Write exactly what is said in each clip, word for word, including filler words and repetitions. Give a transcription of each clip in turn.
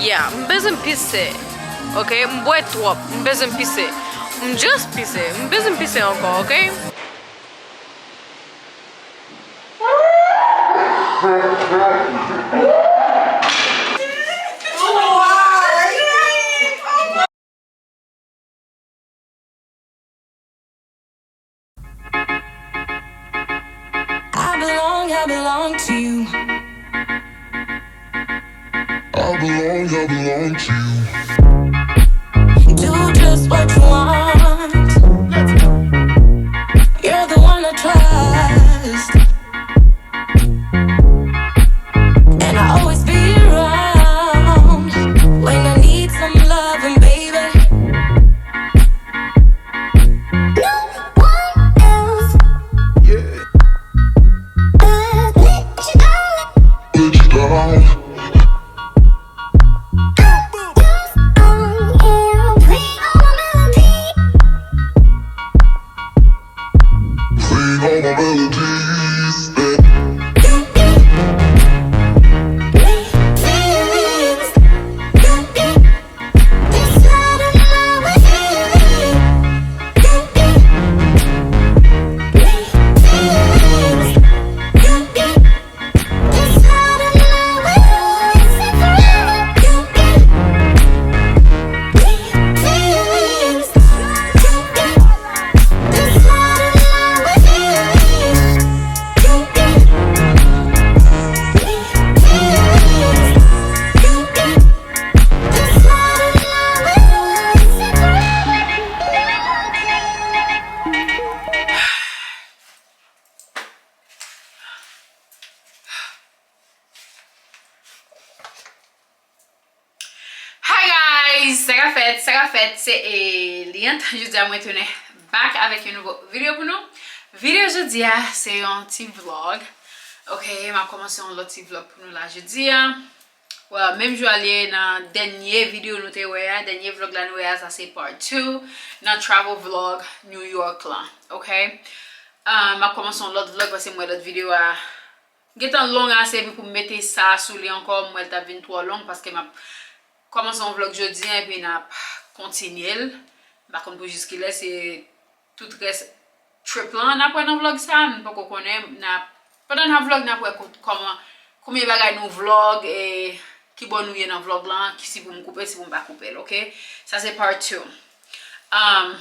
Yeah, m bezwen pise. Ok, m bwè twòp. M bezwen pise. M just pise. M bezwen pise ankò, ok? I belong, I belong to you. I belong, I belong to you. Do just what you want. You're the one I trust. And I always be around when I need some loving, baby. No one else Yeah, could let you down. let you down. Just on you, play on my melody. Sing all my melodies. You give me feelings. You give this love and love with feeling. You give me feelings. You give this love and love with feeling. You give me feelings. You give this love and love with feeling. You give me feelings. You give this love and love with feeling. Hi guys! Sa k ap fèt? Sa k ap fèt? Se Eliante. Jodi a mwen tounen back avèk yon nouvo videyo pou nou. Videyo jodi a se yon ti vlog. Ok, m ap kòmanse yon lòt ti vlog pou nou la jodi a. Well, menm jan l ye nan dènye videyo nou te wè a, dènye vlog la nou wè a, sa se part two nan travel vlog New York lan. Ok? Ah, m ap kòmanse yon lòt vlog paske m wè lòt videyo a gentan long ase epi pou m mete sa sou li ankò, m wè l t ap vin twò long paske m ap kòmanse yon vlog jodi a epi n ap kontinye l. M pa konn pou jis kilè, se tout rès trip lan n ap wè nan vlog sa, m poko konnen. N ap, pandan n ap vlog, n ap wè ko-, kòman, konbyen bagay nou vlog, e ki bò nou ye nan vlog lan, ki si pou m koupe l, si pou m pa koupe l, ok? Sa se part two. Um,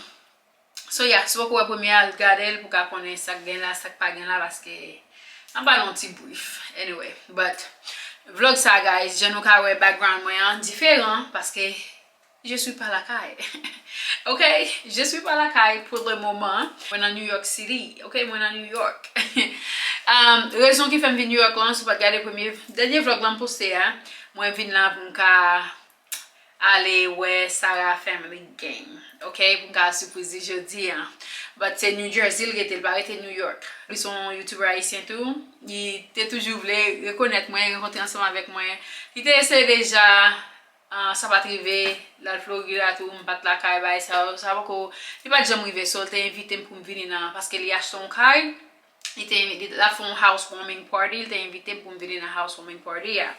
So yeah, si w poko wè premye a, al gade l pou w ka konnen sa k gen la, sa k pa gen la, paske m ap ba nou yon ti brief. Anyway, but vlog sa, guys, jan nou ka wè background mwen an diferan, paske je suis pas lakay. Ok, je suis pas lakay pour le moment. Mwen nan New York City. Ok, mwen nan New York. Um, rezon ki fè m vin New York lan, si w pa t gade premye, dènye vlog lan m poste a, mwen vin la pou m ka ale wè Sarah Family Gang, ok, pou m ka sipriz li jodi a. But se New Jersey l rete, l pa rete New York. Li se yon YouTuber ayisyen tou. Li te toujou vle rekonèt mwen, rankontre ansanm avèk mwen. Li te eseye deja, ah, sa pa t rive. L al Florida tou, m pa t lakay, bagay sa yo, sa poko, li pa t janm rive. So, l te envite m pou m vini nan, paske li achte yon kay. Li te, li, l ap fè yon housewarming party, li te envite m pou m vini nan housewarming party a.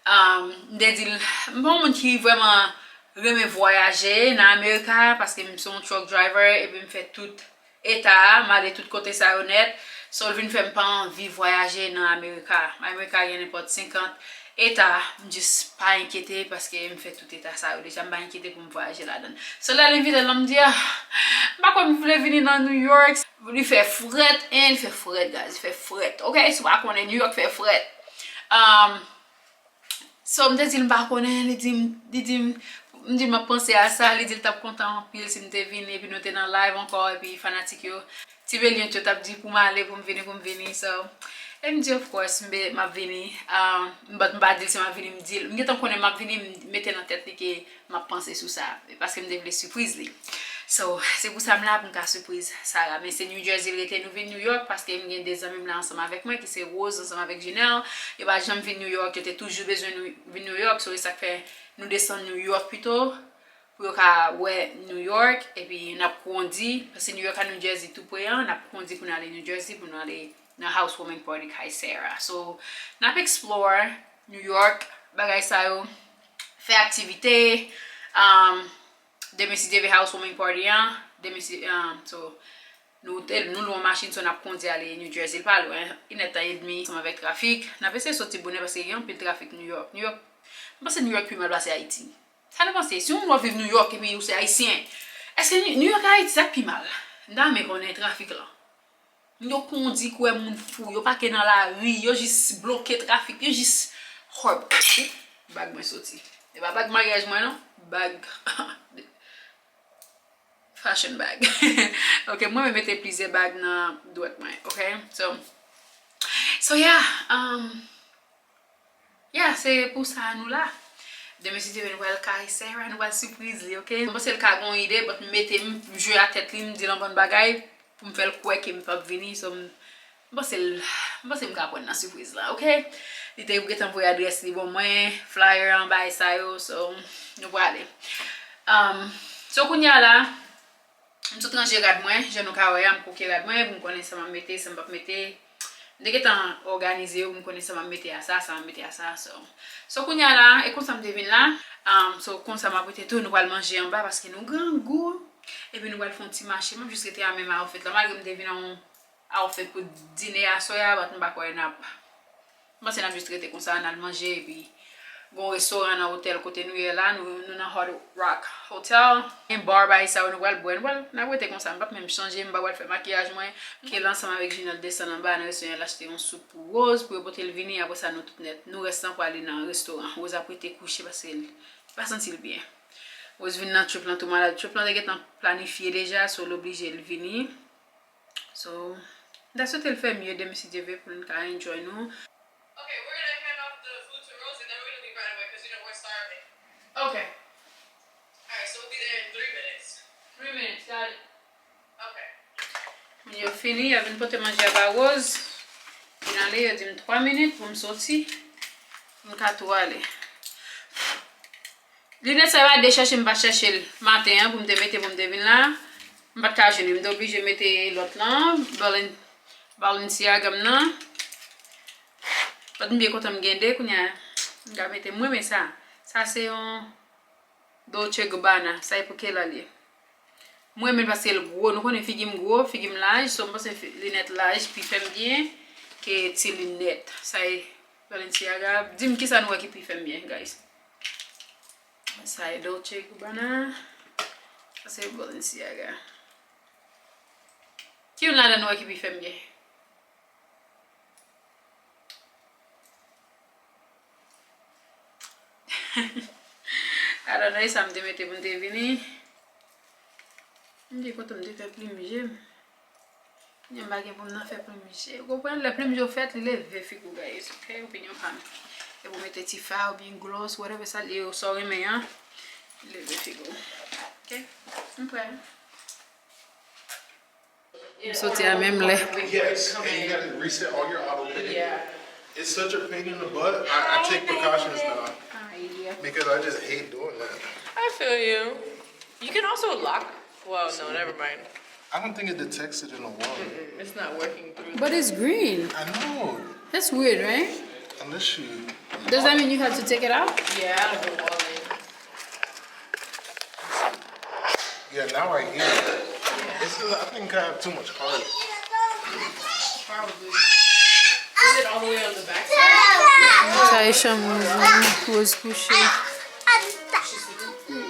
Um, m te di l, m pa yon moun ki vrèman renmen vwayaje nan Amerika, paske m se yon truck driver, epi m fè tout eta a, m ale tout kote sa yo nèt. So, l vin fè m pa anvi vwayaje nan Amerika. Amerika gen nenpòt senkant eta, m jis pa enkyete, paske m fè tout eta sa yo deja, m pa enkyete pou m vwayaje ladan l. So, lè l envite l lan, m di, ah, m pa kwè m vle vini nan New York. Li fè frèt, en, li fè frèt, guys, li fè frèt. Ok, si w pa konnen, New York fè frèt. Um, so, m te di l m pa konnen, li di m, li di m, m di l m ap panse a sa, li di l t ap kontan anpil si m te vini, epi nou te nan live ankò, epi fanatik yo, ti Valiant yo t ap di pou m ale, pou m vini, pou m vini, so, e m di, of course, m be-, m ap vini. Um, but m pa di l si m ap vini, m di l, m gentan konnen m ap vini, m mete nan tèt li ke m ap panse sou sa, paske m te vle sipriz li. So, se pou sa m la pou m ka sipriz Sarah. Men se New Jersey l rete, nou vin New York paske m gen de zanmi m la ansanm avèk mwen, ki se Rose ansanm avèk Janelle. Yo pa janm vin New York, yo te toujou bezwen nou vin New York, so e sa k fè nou desann New York pito, pou yo ka wè New York, epi n ap kondi, paske New York a New Jersey tou pre an, n ap kondi pou n ale New Jersey, pou n ale nan housewarming party kay Sarah. So, n ap explore New York, bagay sa yo. fè aktivite. Um, demen si Dye vle housewarming party an, demen si, um, so, nou te, nou lwe yon machin, so n ap kondi ale New Jersey, l pa lwen, inèdtan edmi, ansanm avèk trafik. N ap eseye soti bonè paske gen anpil trafik New York. New York, m panse New York pi mal pase Ayiti. Sa nou panse? Si yon moun w ap viv New York epi ou se ayisyen, èske New York ak Ayiti sa k pi mal? M ta renmen konnen trafik lan. Yo kondi kwè moun fou, yo pake nan lari, yo jis bloke trafik, yo jis hòb. Bag mwen soti. E pa bag maryaj mwen non, bag fashion bag. Ok, mwen mete plizyè bag nan dwèt mwen, ok? So, so yeah, um, yeah, se pou sa nou la. Demen si Dye vle nou pral kay Sarah, nou pral sipriz li, ok? Mwen panse l ka gon ide, but m mete m jwe a tèt li, m di l yon bann bagay pou m fè l kwè ke m p ap vini, so m, m panse l, m panse m ka pran nan sipriz la, ok? Li te gentan voye adrès li ban mwen, flyer an, bagay sa yo, so nou prale. Um, so kounye a la, m sot ranje rad mwen, jan nou ka wè a, m koke rad mwen, pou m konnen sa m ap mete, sa m p ap mete. M te gentan òganize yo, pou m konnen sa m ap mete a sa, sa m ap mete a sa, so. So kounye a la, e konsa m te vin la. Um, so konsa m ap rete tou, nou pral manje anba, paske nou grangou. Epi nou pral fè yon ti mache, m ap jis rete a menm outfit la, malgre m te vin an outfit pou dine aswè a, but m pa kwè n ap M panse n ap jis rete konsa, n al manje, epi gon restoran nan otèl kote nou ye la, nou, nou nan Hard Rock Hotel. Gen bar, bagay sa yo, nou pral bwè, nou pral, n ap rete konsa, m p ap menm chanje, m pa pral fè makiyaj mwen. Kela ansanm avèk Junel desann anba nan restoran, l achte yon soup pou Rose, pou yo pote l vini, apre sa nou tout nèt. Nou rès lan prale nan restoran. Rose ap rete kouche paske l pa santi l byen. Rose vin nan trip lan tou malad. Trip lan te gentan planifye deja, so l oblije l vini. So, m ta swete l fè mye demen si Dye vle pou n ka enjoy nou. Okay, we're gonna hand off the food to Rose and then we're gonna leave right away 'cause, you know, we're starving. Okay. Alright, so we'll be there in three minutes. Three minutes, got it. Okay. Moun yo fini, y ap vin pote manje a ba Rose. Vin ale, yo di m twa minit pou m soti. Pou m ka tou ale. Linèt sa yo a de chèche, m pa t chèche l maten an pou m te mete pou m te vin la. M pa t ka jwenn li. M te oblije mete lòt lan, Balen-, Balenciaga m nan. But m byen kontan m gen de kounye a. M ka mete, m renmen sa. Sa se yon Dolce Gabbana. Sa e pou Kela l ye. M renmen l paske l gwo. Nou konnen figi m gwo, figi m laj. So, m panse fi-, linèt laj pi fè m byen ke ti linèt. Sa e Balenciaga. Di m kisa nou wè ki pi fè m byen, guys. Sa e Dolce Gabbana. Sa se Balenciaga. Ki youn ladan nou wè ki pi fè m byen? I don't know, e sa m te mete pou m te vini. M te kontan m te fè plim je m. Kounye a m pa gen pou m nan fè plim je. Ou konprann? Lè plim je w fèt, li leve figi w, guys, ok? Opinyon pa m. E pou mete ti fard oubyen gloss, whatever sa l ye, sa w renmen an, li leve figi w. Ok? M prè. M soti a menm lè. Yes, and you gotta reset all your auto pay. Yeah. It's such a pain in the butt. I, I take precautions now. Because I just hate doing that. I feel you. You can also lock. Well, no, never mind. I don't think it detects it in the water. Mm-mm, it's not working through. But it's green. I know. That's weird, right? Unless you. Does that mean you have to take it out? Yeah, out of the wallet. Yeah, now I hear it. It's, I think I have too much cardio. Probably. Is it all the way on the back side? Sa e chanm Rose, Rose kouche.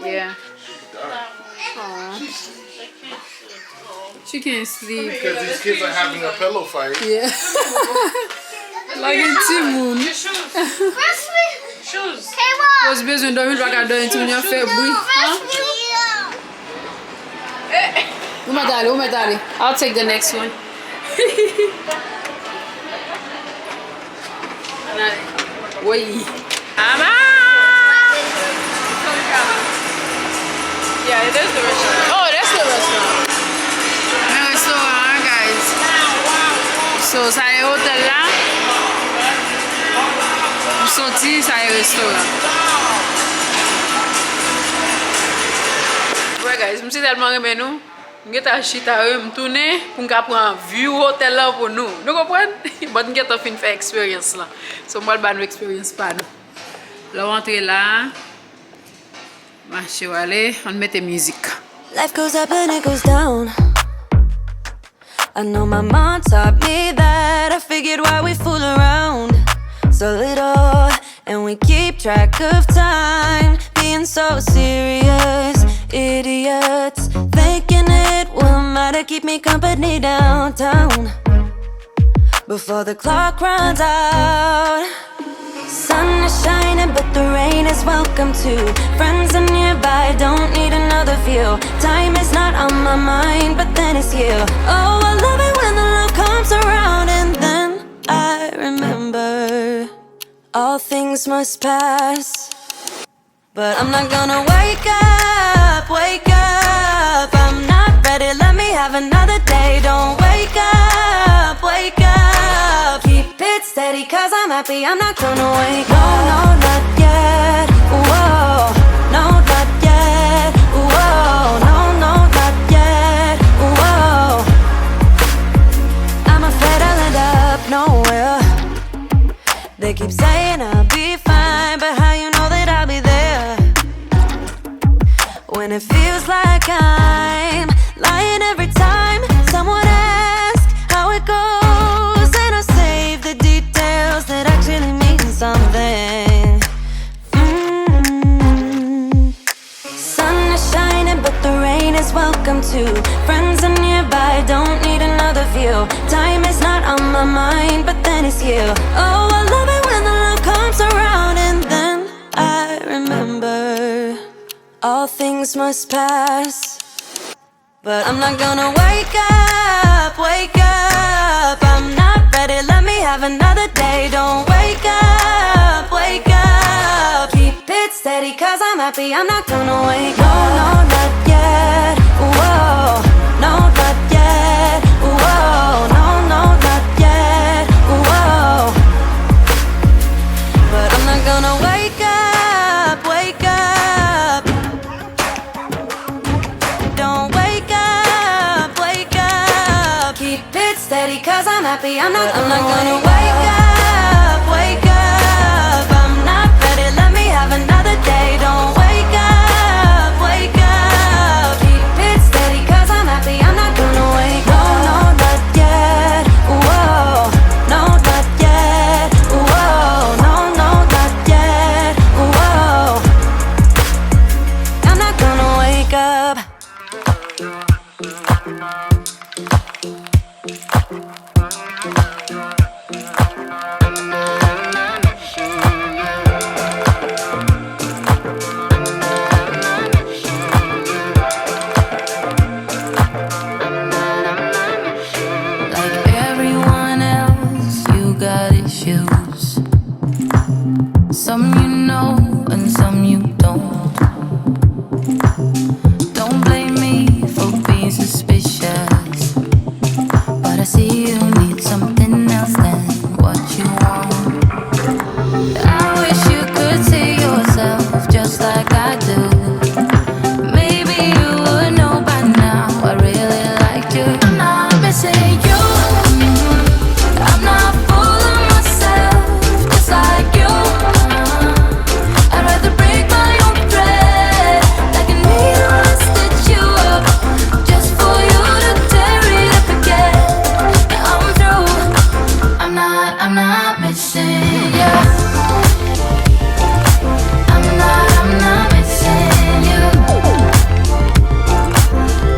Yeah. Aw. She can't sleep. Because these kids are having a pillow fight. Yeah. La gen timoun. Rose bezwen dòmi, l pa ka dòmi, timoun yo ap fè bri. Ou mèt ale, ou mèt ale. I'll take the next one. Woy. Ama! Yeah, it is the restaurant. Oh, that's the restaurant. Men restoran an, guys. So, sa e otèl la. M soti, sa e restoran. Wè, guys, m si tèlman renmen nou. M gentan chita, wi, m tounen pou m ka pran view otèl la pou nou. Nou konprann? But m gentan fin fè eksperyans lan. So, m pral ba nou eksperyans pa nou. Lè w antre la, Mache w ale, ann mete mizik. Life goes up and it goes down. I know my mom taught me that. I figured why we fool around so little and we keep track of time. Being so serious, idiots. Thinking it will matter, keep me company downtown before the clock runs out. Sun is shining, but the rain is welcome too. Friends are nearby, don't need another view. Time is not on my mind, but then it's you. Oh, I love it when the love comes around, and then I remember all things must pass. But I'm not gonna wake up, wake up. I'm not ready, let me have another day. Don't wake up, wake up. Keep it steady, cause I'm happy, I'm not gonna wake up. No, no, not yet. Whoa, no, not yet. Whoa, no, no, not yet. Whoa. I'm afraid I'll end up nowhere. They keep saying I'll be fine, but how you know that I'll be there? When it feels like I'm lying every time someone asks how it goes, and I save the details that actually mean something. Mm. Sun is shining, but the rain is welcome too. Friends are nearby, don't need another view. Time is not on my mind, but then it's you. Oh, I love it when the love comes around, and then I remember all things must pass. But I'm not gonna wake up, wake up. I'm not ready, let me have another day. Don't wake up, wake up. Keep it steady, cause I'm happy, I'm not gonna wake up. No, no, not yet. Whoa, no, not yet. Whoa, no, no, not yet. Whoa. But I'm not gonna wake up, wake up. Don't wake up, wake up. Keep it steady, cause I'm happy. I'm not, I'm not gonna wake up, wake up. I'm not ready, let me have another day. Don't wake up, wake up. Keep it steady, cause I'm happy. I'm not gonna wake up. No, no, not yet. Whoa, no, not yet. Whoa, no, no, not yet. Whoa. I'm not gonna wake up. Like everyone else, you got issues. Some you know and some you don't. Don't blame me for being suspicious, but I see you need something else than what you want. I wish you could see yourself just like I do. Maybe you would know by now I really liked you. I'm not missing you. I'm not fooling myself just like you. I'd rather break my own thread like a needle and stitch you up just for you to tear it up again. I'm through. I'm not, I'm not missing you. I'm not, I'm not missing you.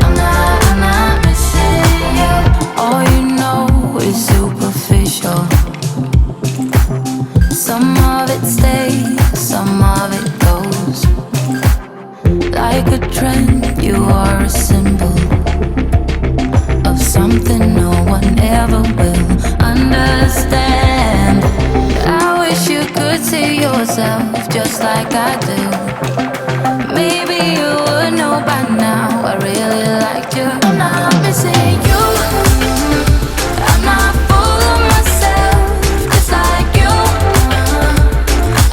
I'm not, I'm not missing you. All you know is superficial. Some of it stays, some of it goes. Like a trend, you are a symbol of something no one ever will understand. I wish you could see yourself just like I do. Maybe you would know by now I really liked you. I'm not missing you. I'm not fooling myself just like you.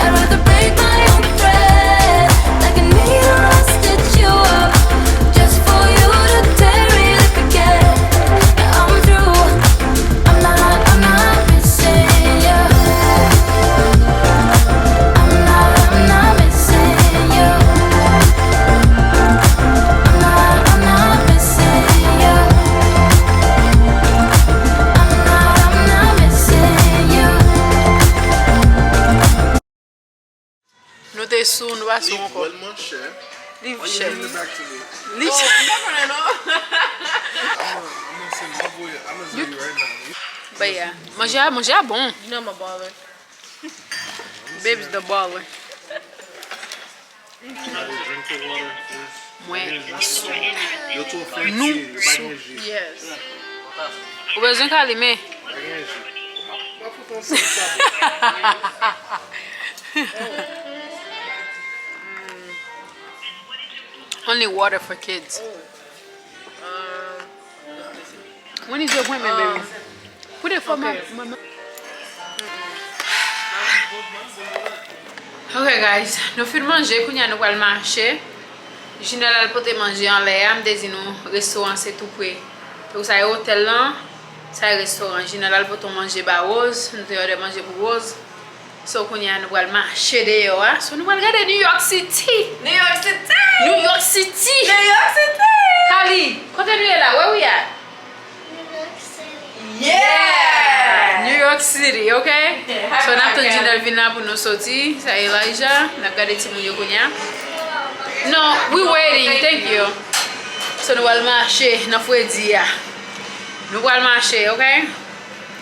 I'd rather break my own thread like a needle and stitch you up just for you to tear it up again. I'm through. I'm not, I'm not missing you. I'm not, I'm not missing you. Moun pa sou ankò. Li chè. Li chè. Li chè. But yeah, manje a, manje a bon. Babes the baller. Mwen. Nou sou. Yes. Ou bezwen kalime. Only water for kids. When is your appointment, baby? Pou de fwa, man. Ok, guys, nou fin manje, kounye a nou pral mache. Jinèl al pote manje anlè a, m te di nou restoran se tou pre. Donk sa e otèl lan, sa e restoran. Jinèl al pote yon manje ba Rose, nou te òdè manje pou Rose. So kounye a nou pral mache deyò a. So nou pral gade New York City. New York City! New York City! New York City! Kali, kote nou ye la? Where we at? New York City, ok? So n ap tann Jinèl vin la pou nou soti. Sa Elijah, n ap gade timoun yo kounye a. No, we waiting, thank you. So nou pral mache nan fredi a. Nou pral mache, ok?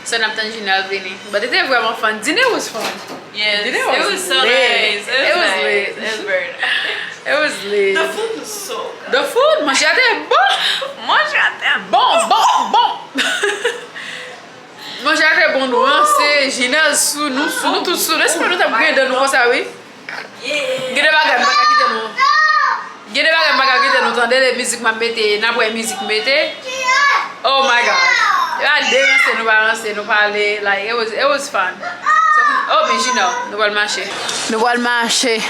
So n ap tann Jinèl vini. But it te vrèman fun. Dinner was fun. Yes, dinner was it was so lit. Nice. It was, it was nice. Lit. It was very nice. It was lit. The food was so good. The food, manje a te bon. Manje a te bon, bon, bon. Manje a te bon, nou ranse, Jinèl sou, nou sou, nou tout sou. Espè nou t ap griyen dan nou konsa, wi. Gen de bagay m pa ka kite nou. Gen de bagay m pa ka kite nou tande, lè mizik m ap mete, n ap wè mizik mete. Oh my God. Yo a de ranse, nou pa ranse, nou pale, like, it was, it was fun. So, oh, men Gina, nou pral mache. Nou pral mache.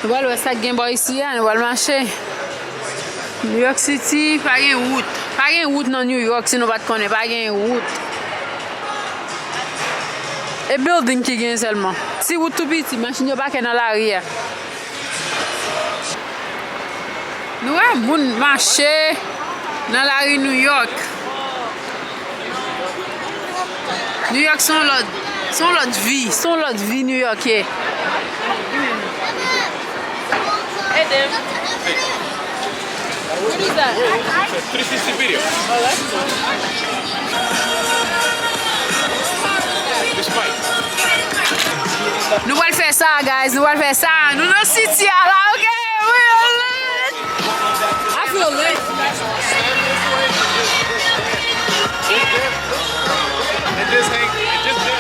Nou pral wè sa k gen bò isi a, nou pral mache. New York City, pa gen wout. Pa gen wout nan New York, si nou pa t konnen, pa gen wout. E building ki gen sèlman. Ti wout tou piti, machin yo pake nan lari a. Nou wè moun mache nan lari New York. New York se yon lòt, se yon lòt vi, se yon lòt vi New York ye. Ede m. What is that? Three sixty video. Oh, that's cool. This fight. Nou pral fè sa, guys. Nou pral fè sa. Nou nan city a la, ok? We are lit. I feel lit. It just hang, it just did.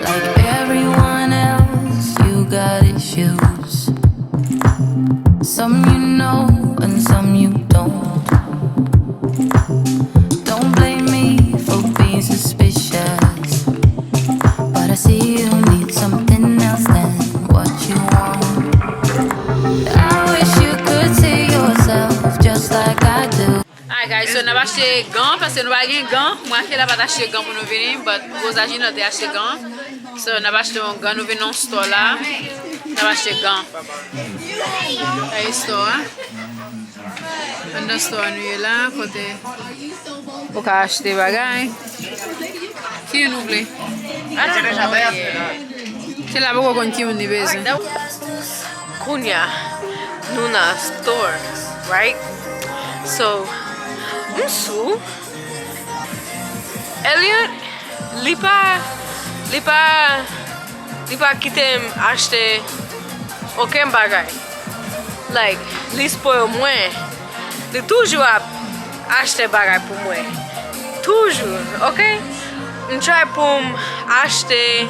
Like everyone else, you got issues. Some you know and some you don't. Don't blame me for being suspicious, but I see you need something else than what you want. I wish you could see yourself just like I do. Alright guys, so n ap achte gan, paske nou pa gen gan. Mwen ak Kela pa t achte gan pou nou vini, but Rosa Junior te achte gan. So n ap achte yon gan, nou vin nan store la. N ap achte gan. Sa e store a. Anndan store a nou ye la, kote ou ka achte bagay. Ki youn ou vle? Kela poko konn ki youn li bezwen. Kounya, nou nan store, right? So, m sou. Elliot, li pa, li pa, li pa kite m achte okenn bagay. Like, li spoil mwen. Li toujou ap achte bagay pou mwen. Toujou, ok? M try pou m achte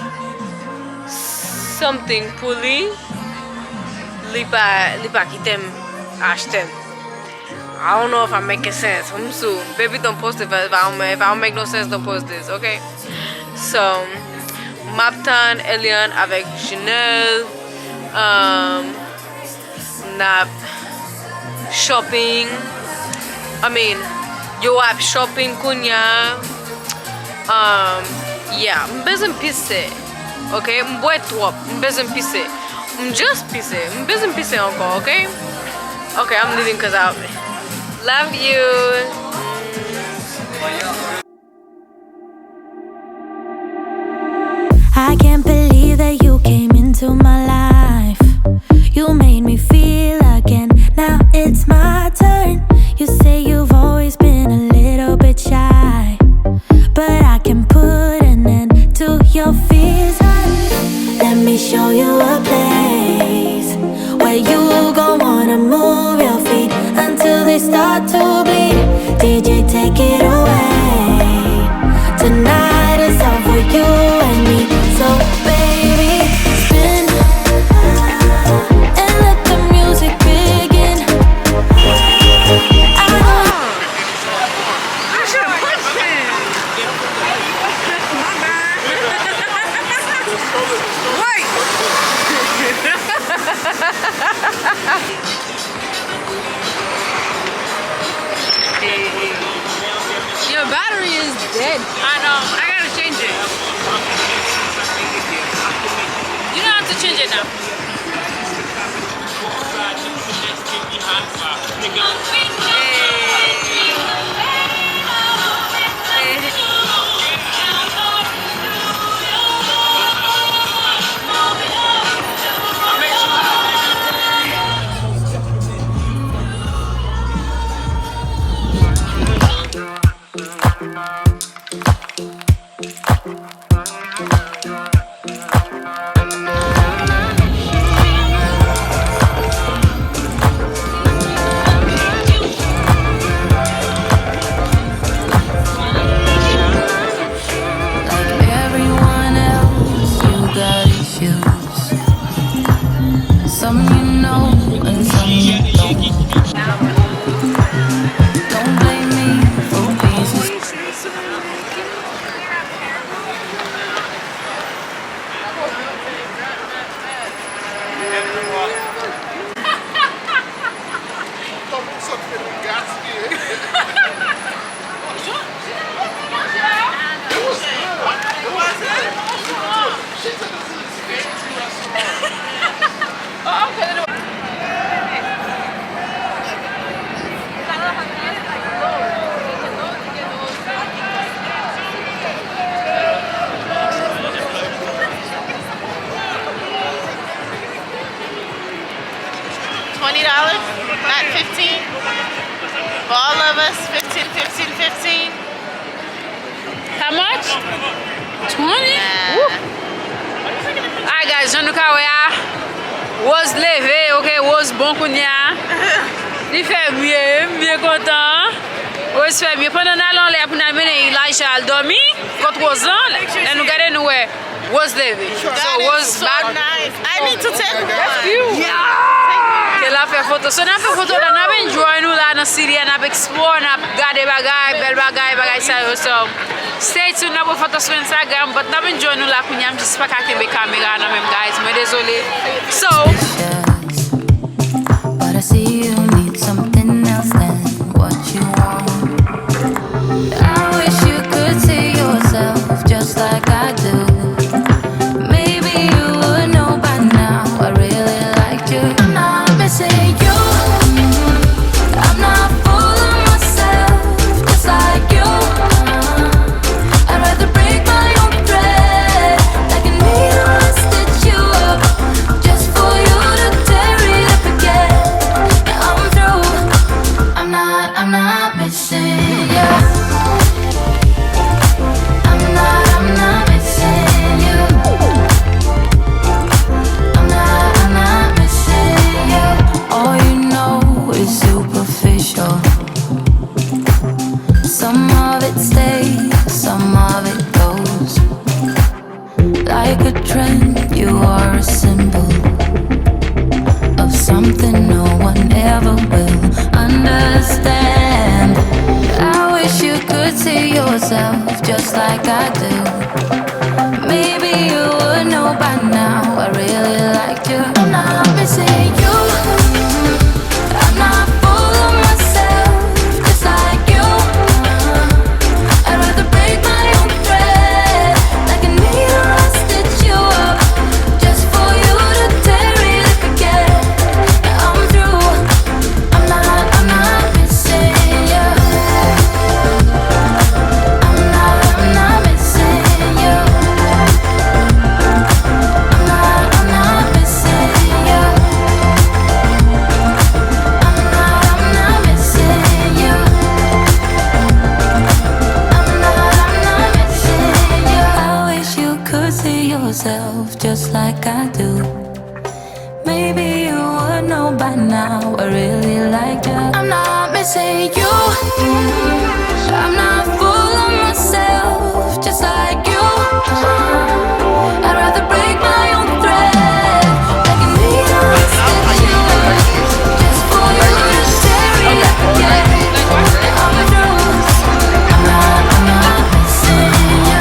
something pou li. Li pa, li pa kite m achte l. I don't know if I'm making sense. I'm sure. Baby, don't post it. If I, if I don't, if I don't make no sense, don't post this, okay? So, m ap tann Eliane avèk Janelle. Um, n ap shopping. I mean, yo ap shopping kounya. Yeah, m bezwen pise. Ok, m bwè twòp. M bezwen pise. M just pise. M bezwen pise ankò, ok? Ok, I'm leaving 'cause I love you. I can't believe that you came into my life. You made me feel again. Now it's my turn. You say you've always been a little bit shy, but I can put an end to your fears. And let me show you a place where you gon' wanna move your feet until they start to bleed. D J, take it away. Tonight is all for you and me. So, baby, spin and let the music begin. I know I should have pushed him. My bad. Wait. Your battery is dead. I know. I gotta change it. You don't have to change it now. Like everyone else, you got issues. Some you know and some you don't. Don't blame me for being so Twenty dollars? Not fifteen? For all of us, fifteen, fifteen, fifteen. How much? Twenty? Woo! Alright guys, jan nou ka wè a, Rose leve, ok, Rose bon kounye a. Li fè byen, m byen kontan. Rose fè byen. Pandan n al anlè a pou n al mennen Elijah al dòmi, kot Rose lan, lè nou gade nou wè Rose leve. So Rose back. I need to take one. Ke l ap fè foto. So n ap fè foto la, n ap enjoy nou la nan city a, n ap explore, n ap gade bagay, bèl bagay, bagay sa yo. So stay tuned, n ap pran foto sou Instagram, but n ap enjoy nou la kounye a, m jis pa ka kenbe kamera nan men m, guys, mwen dezole. So. But I see you need something else than what you want. I wish you could see yourself just like I do. Maybe you would know by now I really liked you. I'm not missing you. I'm not fooling myself just like you. I'd rather break my own thread like a needle I stitch you up just for you to tear it up again. I'm through. I'm not, I'm not missing you. I'm not, I'm not missing you. I'm not, I'm not missing you. All you know is superficial. Some of it stays, some of it goes. Like a trend, you are a symbol of something no one ever will understand. I wish you could see yourself just like I do. Maybe you would know by now I really liked you. I'm not missing you. I'm not fooling myself just like you. I'd rather break my own thread. Yourself just like I do. Maybe you would know by now. I really liked you. I'm not missing you. I'm not full of myself, just like you. I'd rather break my own thread. Like a needle in a haystack, just for you to stare at. Yeah, I'm through. I'm not, I'm not missing you.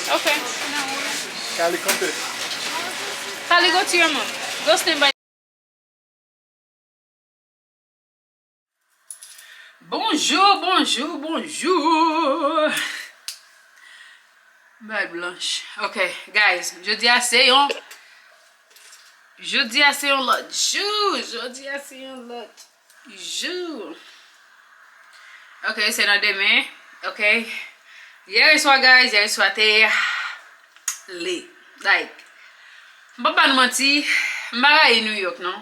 Okay. Kylie, come here. Kylie, go to your mom. Go stand by. Bonjou, bonjou, bonjou. Bèl blanch. Ok, guys, jodi a se yon, jodi a se yon lòt jou. Jodi a se yon lòt jou. Ok, se nan demen. Ok. Yè swa, guys, yè swa te le. Like, m pa ba nou manti, m pa rayi New York, non.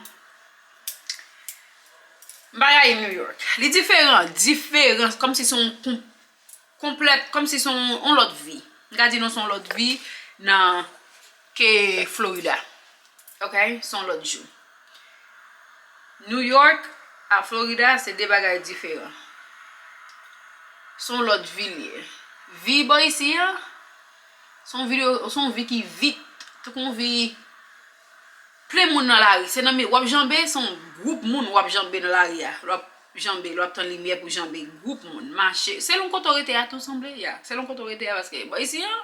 M pa rayi New York. Li diferan, diferan, kòmsi se yon kon-, konplèt, kòmsi se yon, yon lòt vi. M ka di nou se yon lòt vi nan ke Florida. Ok? Se yon lòt jou. New York a Florida se de bagay diferan. Se yon lòt vi li ye. Vi bò isi an, se yon vi, se yon vi ki vit, tankou yon vi plen moun nan lari. Se nan mi-, w ap janbe, se yon gwoup moun w ap janbe nan lari a. L w ap janbe, l w ap tann limyè pou janbe, gwoup moun, mache. Selon kote w rete a tou sanble, ya. Selon kote w rete a, paske bò isi an,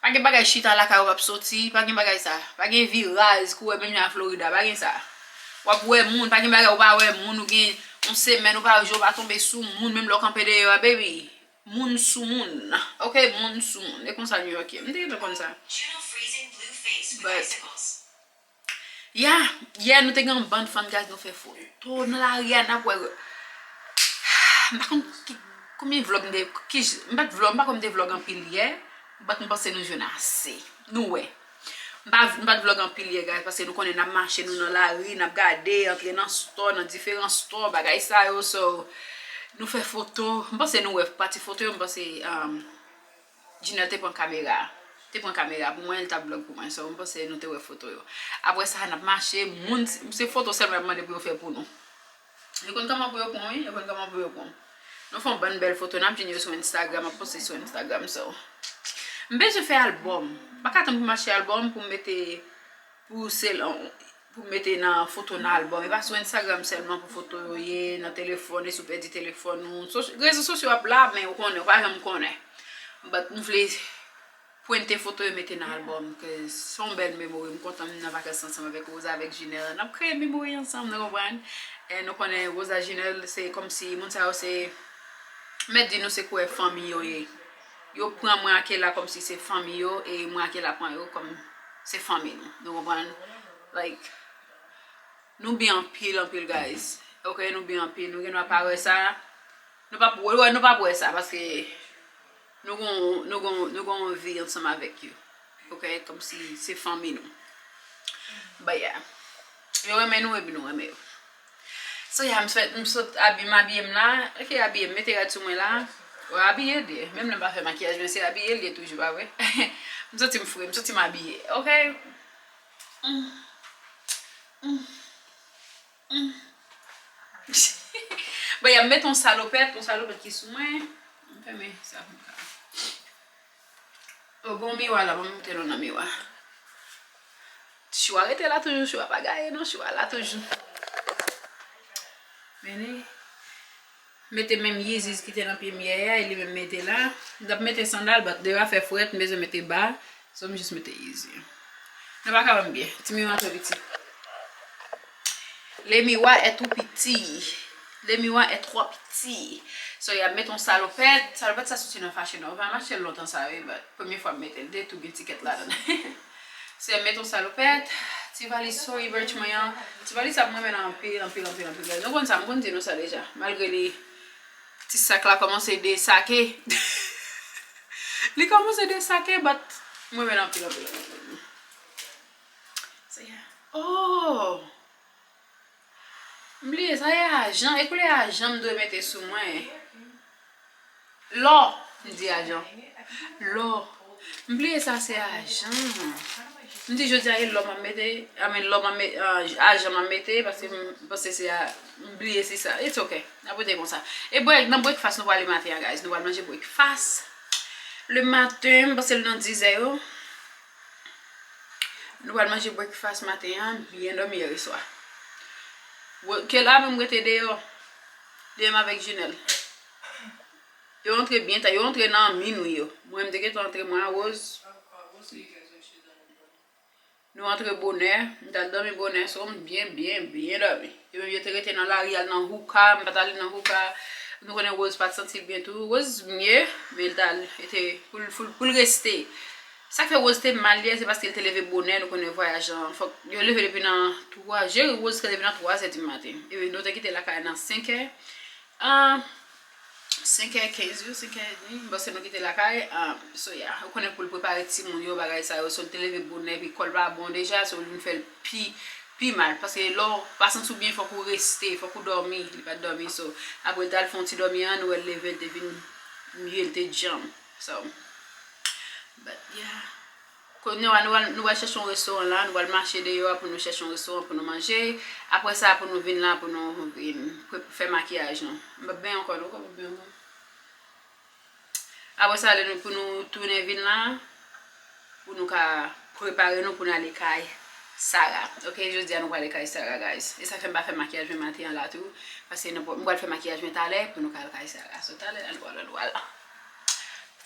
pa gen bagay chita lakay ou ap soti, pa gen bagay sa. Pa gen vi raz kou w wè menm jan a Florida, pa gen sa. W ap wè moun, pa gen bagay ou pa wè moun, ou gen yon semèn ou pa jwe, ou pa tonbe sou moun, menm lè w kanpe deyò a, baby. Moun sou moun. Ok, moun sou moun. E konsa New York ye. M te gentan konn sa. But, yeah, yè nou te gen yon bann fan, guys, nou fè foto nan lari a, n ap wè. M pa konn ki, konbyen vlog m te, ki, m pa t vlog, m pa kwè m te vlog anpil yè, but m panse nou jwenn ase. Nou wè. M pa, m pa t vlog anpil yè, guys, paske nou konnen n ap mache, nou nan lari, n ap gade, antre nan store, nan diferan store, bagay sa yo, so, nou fè foto. M panse nou wè pati foto yo, m panse, um, Jinèl te pran kamera. Te pran kamera pou mwen, li t ap vlog pou mwen. So, m panse nou te wè foto yo. Apre sa, n ap mache, moun, se foto sèlman y ap mande pou yo fè pou nou. Yo konn kòman pou yo pran, wi, yo konn kòman pou yo pran. Nou fè yon bann bèl foto, n ap jwenn yo sou Instagram, m ap poste sou Instagram, so. M bezwen fè albòm. M pa ka tann pou m achte albòm pou m mete pou se, pou mete nan foto nan albòm. E pa sou Instagram sèlman pou foto yo ye, nan telefòn, e si w pèdi telefòn ou. Soc-, rezo sosyo ap la, men ou konnen, ou pa janm konnen. But m vle prente foto yo mete nan albòm, 'cause se yon bèl memori. M kontan m nan vakans ansanm avèk Rosa, avèk Jinèl. N ap kreye memori ansanm, nou konprann? E nou konnen Rosa, Jinèl, se kòmsi, moun sa yo se, mèt di nou se kwè fanmi yo ye. Yo pran mwen ak Kayla kòmsi se fanmi yo, e mwen ak Kayla pran yo kòm se fanmi nou. Nou konprann? Like, nou byen anpil, anpil, guys. Ok, nou byen anpil. Nou gen dwa pa wè sa. Nou p ap wè, nou p ap wè sa, paske nou gon, nou gon, nou gon vi ansanm avèk yo. Ok, kòmsi se fanmi nou. But yeah. Yo renmen nou, epi nou renmen yo. So, yeah, m sot, m sot abi-, m abiye m la. Ok, abiye m, mete rad sou mwen la. Wè, abiye l ye. Menm lè m pa fè makiyaj, men se abiye l ye toujou, pa vre? M santi m fre, m santi m abiye. Ok? Mm. Mm. Mm. Bon, y ap mete yon salopèt, yon salopèt ki sou mwen. M fèmen sa pou m ka. O, gon miwa la, ban m montre nou nan miwa. Chou a rete la toujou, chou a pa gaye non, chou a la toujou. Men li mete menm Yeezys ki te nan pye m yè a, e li menm mete la. M t ap mete sandal, but deyò a fè frèt, m bezwen mete ba, so m jis mete Yeezy. Nou pa ka wè m byen, ti miwa twò piti. Le miwa è tou piti. Le miroir est trop petit. So, y ap met yon salopèt. Salopèt sa soti nan Fashion Nova. M achte l lontan sa, wi, but premye fwa m mete l, li te tou gen ti kèt ladan. So, y ap met yon salopèt. Ti valiz Tory Burch mwen an. Ti valiz sa mwen renmen anpil, anpil, anpil, anpil. Nou konn sa, m konn di nou sa deja. Malgre li, ti sak la kòmanse desake. Li kòmanse desake, but mwen renmen anpil, anpil, anpil. So, yeah. Oh! M bliye sa, e ajan. E koulè ajan m dwe mete sou mwen? Lò. M di ajan. Lò. M bliye sa, se ajan. M di jodi a, e lò m ap mete, I mean, lò m ap me-, ah, ajan m ap mete, paske m panse se a, m bliye se sa. It's okay. N ap rete konsa. E brè-, nan breakfast, nou prale maten an, guys. Nou pral manje breakfast. Le maten, m panse l nan dizè yo. Nou pral manje breakfast maten an, byen dòmi yè swa. Wo-, Kela menm rete deyò. Li menm avèk Junel. Yo antre byen ta, yo antre nan minwi yo. Mwen, m te gentan antre, mwen a Rose. Nou antre bonè, m t al dòmi bonè, so m byen, byen, byen dòmi. Yo menm yo te rete nan lari al nan houka, m pa t ale nan houka. Nou konnen Rose pa t santi l byen tou. Rose mye, men l t al, li te, pou l, pou l, pou l reste. Sa k fè Rose te mal yè, se paske l te leve bonè, nou konnen vwayaj lan, fòk yo leve depi nan twa, Jerry Rose te leve nan twa zè di maten. Epi nou te kite lakay nan senk è. Ah, senk è kenz, wi, senk è edmi, m panse nou kite lakay. Ah, so, yeah, ou konnen pou l prepare timoun yo, bagay sa yo, so, l te leve bonè, epi kò l pa bon deja, so, l vin fè l pi, pi mal. Paske lè w pa santi w byen, fòk ou reste, fòk ou dòmi. Li pa t dòmi, so, apre l t al fè yon ti dòmi an, nou wè l leve, l te vin mye, l te djanm. So, but, yeah. Kounye a, nou al, nou al chèche yon restoran la, nou al mache deyò a pou nou chèche yon restoran pou nou manje. Apre sa, pou nou vin la, pou nou vin pre-, fè makiyaj nou. M p ap benyen ankò, non, kòm m benyen ankò. Apre sa, lè nou, pou nou tounen vin la, pou nou ka prepare nou pou n ale kay Sarah. Ok, jodi a nou prale kay Sarah, guys. E sa fè m pa fè makiyaj mwen maten an la tou. Paske nou, m pral fè makiyaj mwen talè pou nou ka al kay Sarah. So, talè la, nou pral, nou pral.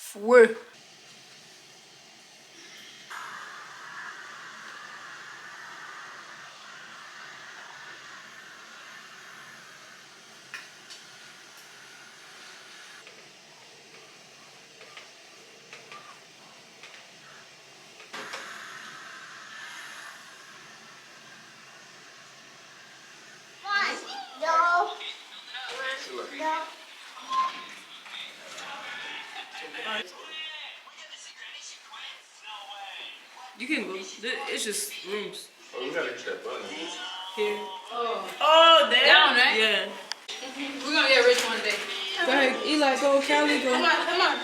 Fwe. You can go. There- It's just rooms. Oh, we gotta get that bun. Here. Oh, there? Down, right? Yeah. We're gonna get rich one day. Go ahead, Eli, go, Callie, go. Come on, come on.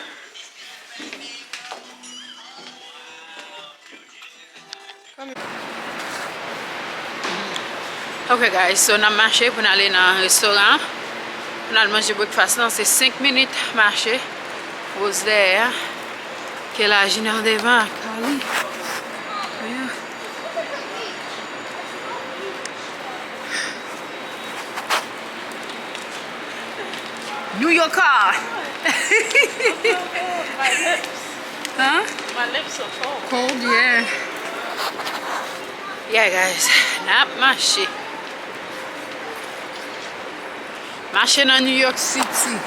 Ok, guys, so n ap mache pou n ale nan restoran pou n al manje breakfast lan. Se senk minit mache. Rose dèyè. Kela Junior devan. Kali. New York car. Huh? My lips are cold. Cold, yeah. Yeah, guys. N ap mache. Mache nan New York City.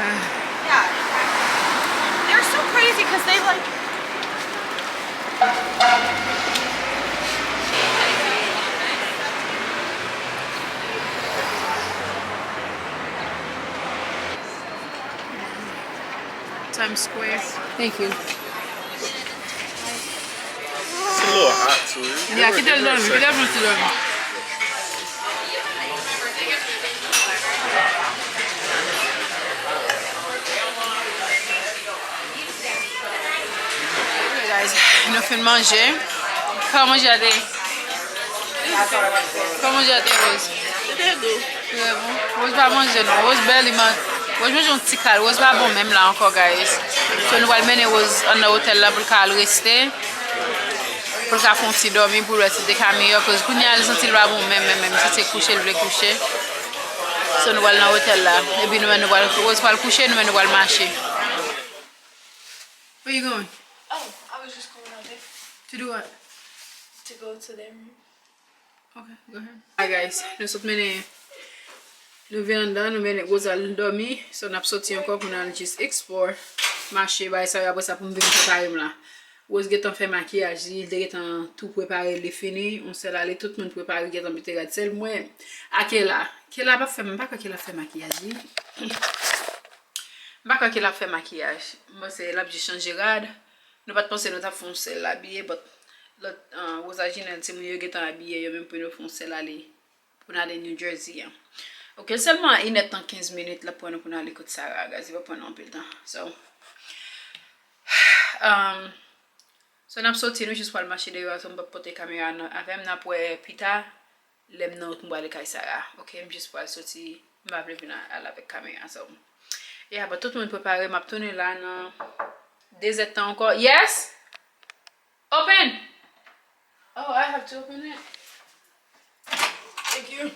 Ah. Yeah. They're so crazy 'cause they, like, Times Square. Thank you. It's a little hot too. Yeah, kite l dòmi, kite l plis dòmi. Ok, guys, nou fin manje. Kòman manje a te? Kòman manje a te, Rose? Li te dou. Trè bon. Rose pa manje non. Rose bèl li man-, Rose manje yon ti kal. Rose pa bon menm la ankò, guys. So nou pral mennen Rose anndan otèl la pou l ka al reste. Pou l ka fè yon ti dòmi pou l wè si l te ka miyò. Koz kounye a li santi l pa bon menm, menm, menm. Li santi se kouche l vle kouche. So nou pral nan otèl la. Epi nou menm nou pral, Rose pral kouche, nou menm nou pral mache. Where you going? Oh, I was just going out there. To do what? To go to their room. Okay, go ahead. Hi guys, nou sot mennen, nou vin anndan, nou mennen Rose al dòmi, so n ap soti ankò pou n al jis explore, mache, bagay sa yo, apre sa pou m vin prepare m la. Rose gentan fè makiyaj li, li te gentan tou prepare, li fini, yon sèl ale, tout moun prepare, gentan mete rad, sèl mwen ak Kela. Kela p ap fè, m pa kwè Kela ap fè makiyaj li. M pa kwè Kela ap fè makiyaj. M panse l ap jis chanje rad. Nou pa t panse nou t ap fè yon sèl abiye, but lòt, uh, Rose ak Jinèl, timoun yo gentan abiye, yo menm pou yo fè yon sèl ale, pou n ale New Jersey an. Ok, sèlman inèdtan kenz minit l ap pran nou pou n ale kot Sarah, guys, li p ap pran nou anpil tan. So, um, so n ap soti, nou jis pral mache deyò a, so m p ap pote kamera nan avè m, n ap wè pita, lè m nan wout m prale kay Sarah, ok? M jis pral soti, m pa vle vin al avèk kamera, so. Yeah, but tout moun prepare, m ap tounen la nan de zèdtan ankò. Yes? Open! Oh, I have to open it. Thank you.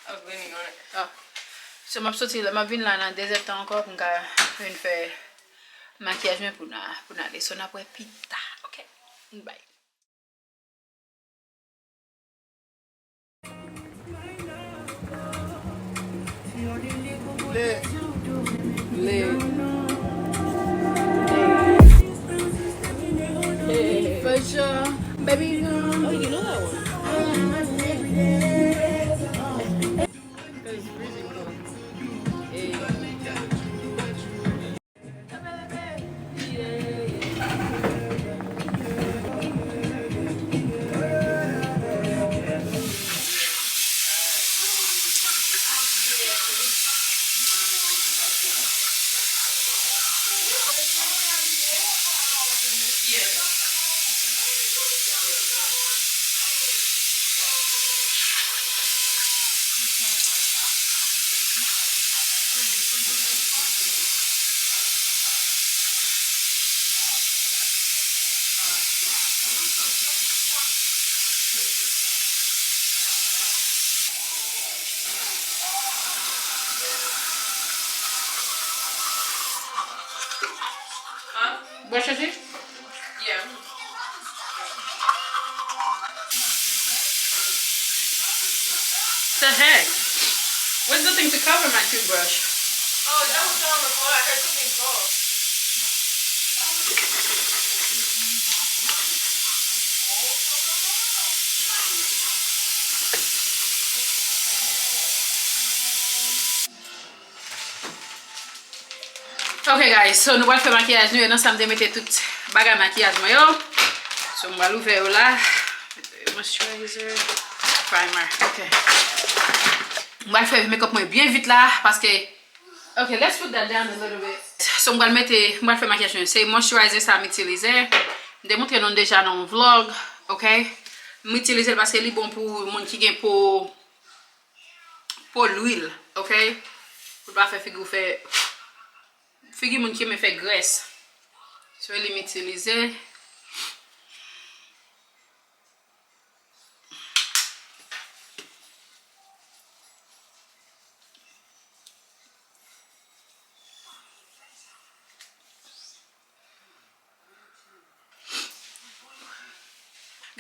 I was leaning on it. Oh. So, m ap soti la, m ap vin la nan de zèdtan ankò pou m ka vin fè makiyaj mwen pou n a, pou n ale. So, n ap wè pita, ok? Bye. Lit. Lit. For sure. Baby, um, oh, you know that one. It's freezing cold. Hey. Brush your teeth? Yeah. The heck? Where's the thing to cover my toothbrush? Oh, that was on the floor. I heard something fall. Ok guys, so nou pral fè makiyaj nou, e nan sa m te mete tout bagay makiyaj mwen yo. So m pral ouvè yo la. Moisturizer, primer. Ok. M pral fè makeup mwen byen vit la paske, ok, let's put that down a little bit. So m pral mete, m pral fè makiyaj mwen. Se moisturizer sa m itilize. M te montre nou deja nan yon vlog, ok? M itilize l paske li bon pou moun ki gen po po lwil, ok? Pou l pa fè figi w fè, figi moun ki renmen fè grès. Se li m itilize.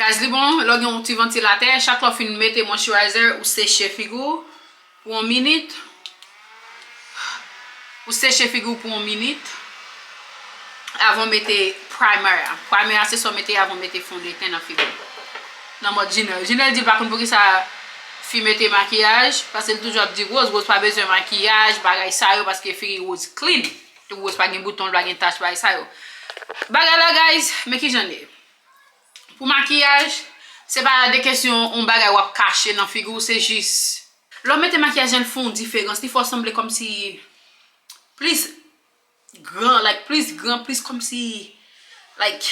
Guys, li bon, lè w gen yon ti vantilatè, chak lè w fin mete moisturizer, ou seche figi w pou yon minit. Ou seche figi w pou yon minit avan w mete primer a. Primer a se sa w mete avan w mete fondeten nan figi w. Nan mòd Jinèl. Jinèl di l pa konn poukisa fi mete makiyaj, paske l toujou ap di Rose, Rose pa bezwen makiyaj, bagay sa yo, paske figi Rose clean. Rose pa gen bouton, l pa gen tach, bagay sa yo. Bagay la, guys, men kijan l ye. Pou makiyaj, se pa de kesyon yon bagay w ap kache nan figi w, se jis lè w mete makiyaj lan, l fè yon diferans, li fè w sanble kòmsi plis gran, like, plis gran, plis kòmsi, like,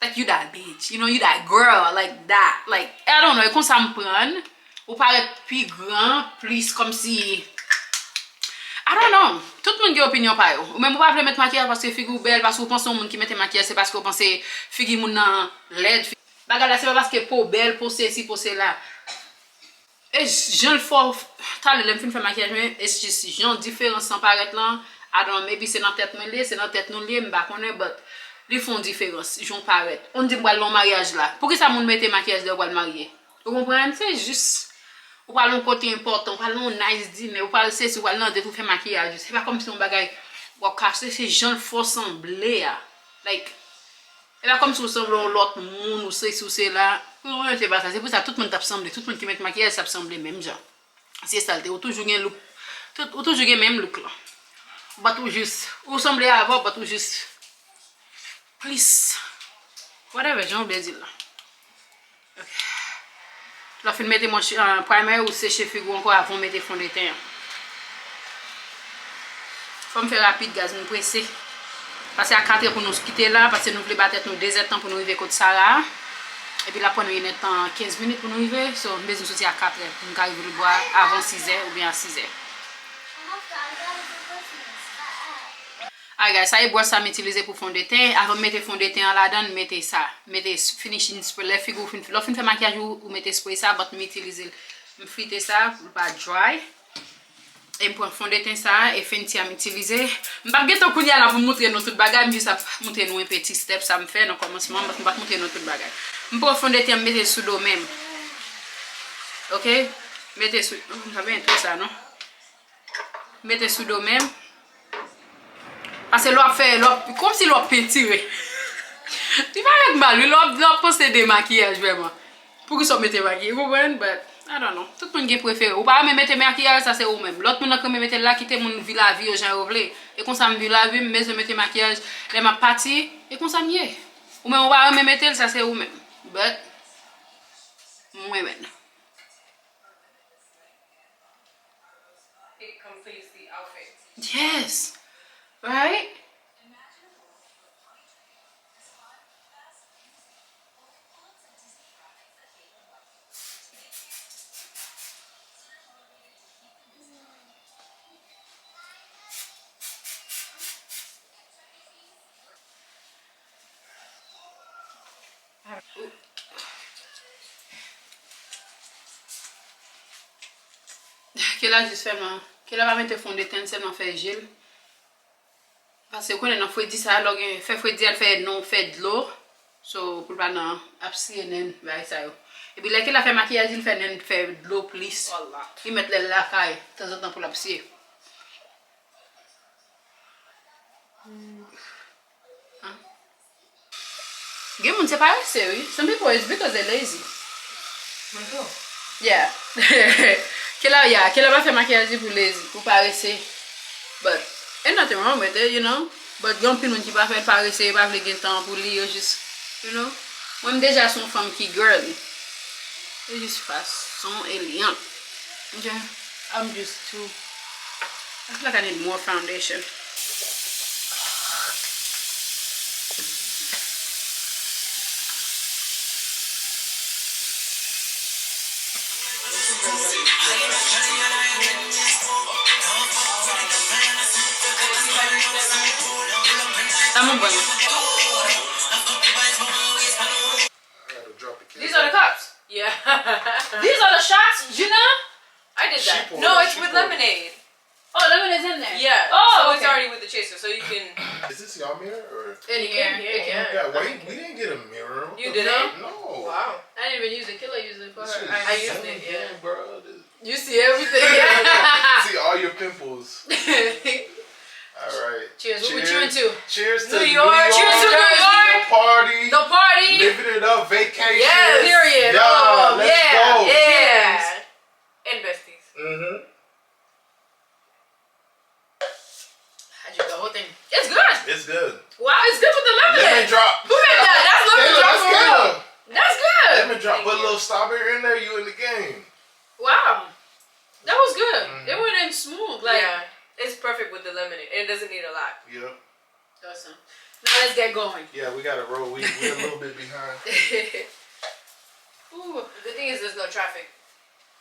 like you that bitch, you know, you that girl, like that, like, I don't know, e konsa m pran l. Ou parèt pi gran, plis kòmsi, I don't know. Tout moun gen opinyon pa yo. Ou menm ou pa vle met makiyaj paske figi w bèl, paske ou panse yon moun ki mete makiyaj se paske ou panse figi moun nan lèd. Fi-, bagay la se pa paske po w bèl, po w sesi, po w sela. E jan l fè w, talè lè m fin fè makiyaj mwen, it's just jan diferans lan parèt lan, I don't know, maybe se nan tèt mwen l ye, se nan tèt nou l ye, m pa konnen, but li fè yon diferans, jan w parèt. On di m pral nan yon maryaj la. Poukisa moun mete makiyaj lè yo pral marye? Ou konprann? Se jis, ou pral yon kote enpòtan, ou pral nan yon nice dinner, ou pral sesi, ou pral nan date, ou fè makiyaj ou. Se pa kòmsi yon bagay w ap kase, se jan l fè w sanble a. Like, se pa kòmsi w sanble yon lòt moun, ou sesi, ou sela. Ou konprann? Se pa sa. Se pou sa tout moun t ap sanble, tout moun ki met makiyaj t ap sanble menm jan. Se sa l te, ou toujou gen look, tout, ou toujou gen menm look lan. But ou jis, ou sanble avè w, but ou jis plis, whatever, jan w vle di l la. Ok. Lè w fin mete mwen, ah, primer, ou seche figi w ankò avan w mete fondeten an. Fò m fè rapid, guys, m prese. Pase a katrè pou nou kite la, pase nou vle ba tèt nou dezèdtan pou nou rive kot Sarah. Epi l ap pran nou inèdtan kenz minit pou nou rive. So, m bezwen soti a katrè pou m ka rive Lebwa avan sizè oubyen a sizè. Alright, guys, sa e bwòs sa m itilize pou fondeten. Avan m mete fondeten an ladan, m mete sa. Mete s- finishing spray. Lè figi w fin, lè w fin fè makiyaj ou, ou mete spray sa, but m itilize l. M flite sa pou l pa dry. E m pran fondeten sa a, e Fenty a m itilize. M p ap gentan kounye a la pou m montre nou tout bagay, m jis ap montre nou enpe ti step sa m fè nan kòmansman, but m p ap montre nou tout bagay. M pran fondeten an, m mete l sou do men m. Ok? Mete sou, oh, m pa benyen tout sa non. Mete sou do men m. Paske lè w ap fè, lè w ap, kòmsi lè w ap pentire. Li parèt mal, wi, lè w ap, lè w ap panse de makiyaj vrèman. Poukisa w mete makiyaj? Ou konprann? But, I don't know. Tout moun gen prefere. Ou pa renmen mete makiyaj, sa se ou menm. Lòt moun nan ki renmen mete l la, kite moun viv lavi yo jan yo vle. E konsa m viv lavi m, m bezwen mete makiyaj lè m ap pati. E konsa m ye. Ou menm ou pa renmen mete l, sa se ou menm. But, mwen menm. It completes the outfit. Yes. Right? Kela jis sèlman, Kela pa mete fondeten, sèlman fè je l. Paske ou konnen nan fredi sa, lè w gen, fè fredi a, l fè non, fè dlo. So, pou l pa nan ap siye nen, bagay sa yo. Epi lè Kela fè makiyaj, li fè nen fè dlo plis. Li mèt lè l lakay, tanzantan pou l ap siye. Gen moun se parese, wi. Some people it's because they lazy. Mwen tou. Yeah. Kela, yeah, Kela pa fè makiyaj li pou lazy, pou parese. But, ain't nothing wrong with it, you know. But gen anpil moun ki pa fè l parese, yo pa vle gen tan pou li, yo jis, you know. Mwen, m deja se yon fanm ki girly. Yo jis fason elegan. Okay? I'm just too I feel like I need more foundation. Sa mwen bwè mwen. I had to drop the These are the cups. Yeah. These are the shots, Gina? I did that. No, it's with lemonade. Oh, lemonade's in there. Yeah. Oh, so it's okay. Already with the chaser, so you can. Is this y'all mirror or? It can, it can. Yeah, why you, we didn't get a mirror. What the fuck? You didn't? No. Wow. I didn't even use it. Killa used it for her. I used it, yeah. Bro. You see everything. See all your pimples. All right. Cheers. What we cheering to? Cheers to New York. New York. Cheers to New York. The party. The party. Living it up. Vacation. Yes. Period. Yeah, all of them. Let's go. Yeah. Cheers. And besties. Mm-hmm. I drink the whole thing. It's good. It's good. Wow, it's good with the lemon. Lemon drop. Who made that? That's lemon drop for real. That's good. Lemon drop. Put a little strawberry in there, you in the game. Wow. That was good. Mm-hmm. It went in smooth. Like, yeah, it's perfect with the lemonade. And it doesn't need a lot. Yep. Awesome. Now let's get going. Yeah, we gotta roll. We, we a little bit behind. Ooh. The thing is, there's no traffic.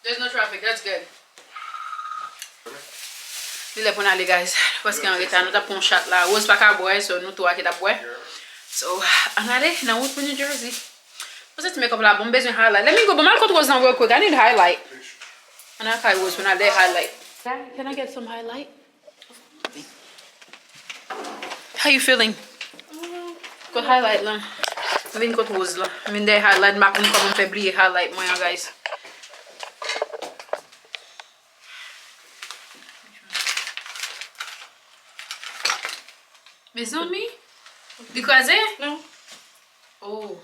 There's no traffic. That's good. Li lè pou n ale, guys. Nou prèske an reta. Nou t ap pran yon shot la. Rose pa ka bwè, so nou twa ki t ap bwè. So, ann ale nan wout pou New Jersey. Mwen santi makeup la bon, m bezwen highlight. Let me go, ban m al kot Rose nan real quick. I need highlight. Ann al kay Rose pou n al dèyè highlight. Can I get some highlight? How you feeling? Kot highlight lan? M vin kot Rose la. M vin dèyè highlight, m pa konn kòman m fè bliye highlight mwen an, guys. Mezanmi, li kraze? Non. Oh.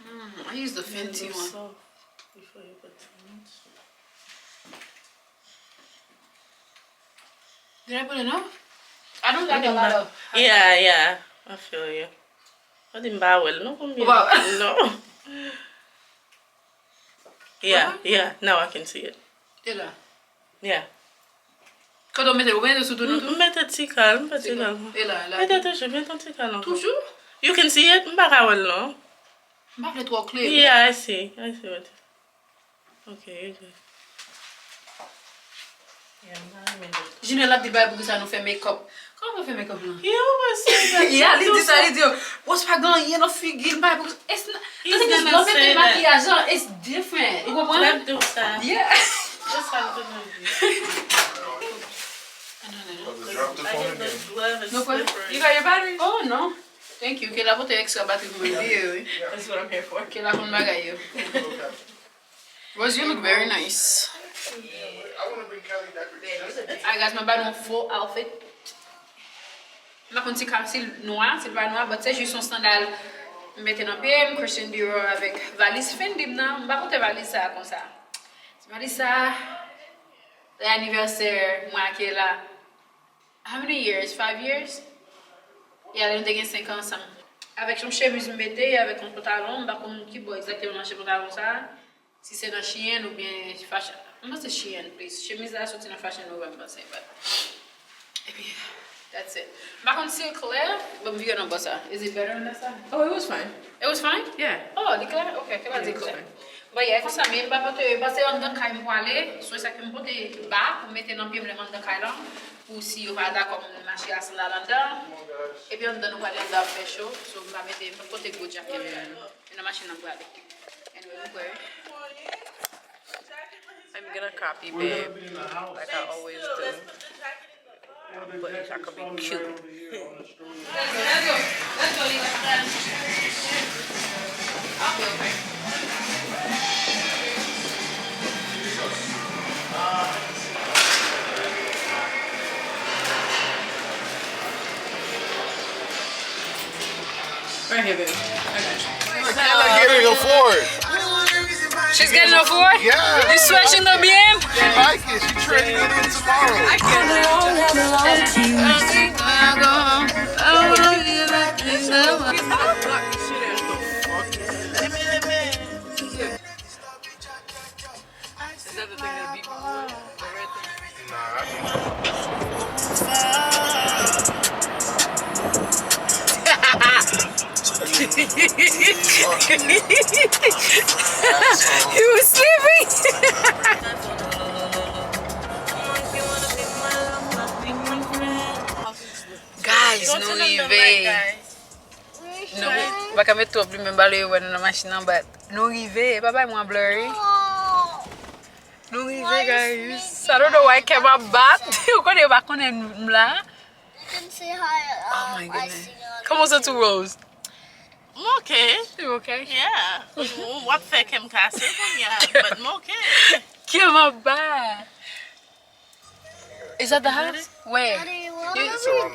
Hmm, I use the Fenty one. Did I put enough? I don't like a lot of. Yeah, yeah. I feel you. Mwen di m pa wè l non konbyen. Ou pa wè? Non. Yeah, yeah, now I can see it. E la. Yeah. Kote w mete, ou mete sou tout nou tou? M mete ti kal, m fè ti kal. E la, e la. Mete toujou, mete yon ti kal ankò. Toujou? You can see it? M pa ka wè l non. M pa vle twò klè. Yeah, I see. I see what. Ok, you good. Yeah, m pa renmen l. Junior ap di bagay poukisa nou fè makeup. Kòman pou fè makeup lan? He always says that. Yeah, li di sa, li di, "What's pa gen anyen nan figi l, m pa pou." It's not, he's gonna say that. Makiyaj lan, it's different. Ou konprann? Don't do that. Yeah. Just have to do this. Drop the phone again. No problem. You got your battery? Oh, no. Thank you. Kela pote extra battery pou mwen, bliye yo, wi. That's what I'm here for. Kela konn bagay yo. Rose, you look very nice. Alright, guys, mwen ba nou fo outfit. M pa konn si ka, si l nwa, si l pa nwa, but se jis yon sandal m mete nan pye m, Christian Dior avèk valiz Fendi m nan. M pa pote valiz sa a konsa. Valiz sa a, lè anivèsè mwen ak Kela. How many years? Five years? Yeah, lè nou te gen senk an ansanm. Avèk yon chemiz m mete, avèk yon pantalon, m pa konn ki bò egzakteman nan chen pantalon sa a. Si se nan Shein oubyen Fashion. M panse Shein, please. Chemiz la soti nan Fashion Nova, m panse, but. Epi, that's it. M pa konn si l klè, but m vire nan bò sa. Is it better on that side? Oh, it was fine. It was fine? Yeah. Oh, li klè? Ok, ke l di klè. But yeah, konsa, men m pa pote, paske anndan kay m pwale, so sa ke m pote ba pou mete nan pye m lè m anndan kay lan, pou si yo pa dakò m mache a sandal anndan. Epi anndan nou pwale anndan ap fè cho, so m pa mete, m pa pote gwo djakèt. E nan machin nan m pwale. Anyway, m kwè. I'm gonna copy, babe, like I always do. But I could be cute. Right here, baby. I got you. Can I get it for it? She's getting a four? Yeah. You swear she no B M? She like it. She trading it in tomorrow. I can't. Is that the thing that beep? The red thing? Nah, I think. He was sleeping. Guys, nou rive. Nou, m pa ka met twòp limen, bale yo wè nou nan machin nan, but nou rive. E pa bay mwen blurry. Nou rive, guys. I don't know why kè m ap bat. Ou konnen yo pa konnen m la. You can say hi. Oh my goodness. Kòman w santi w, Rose? M ok. You ok? Yeah. W ap fè kè m kase kounye a, but m ok. Kè m ap bat. Is that the house? Where? Daddy, what are we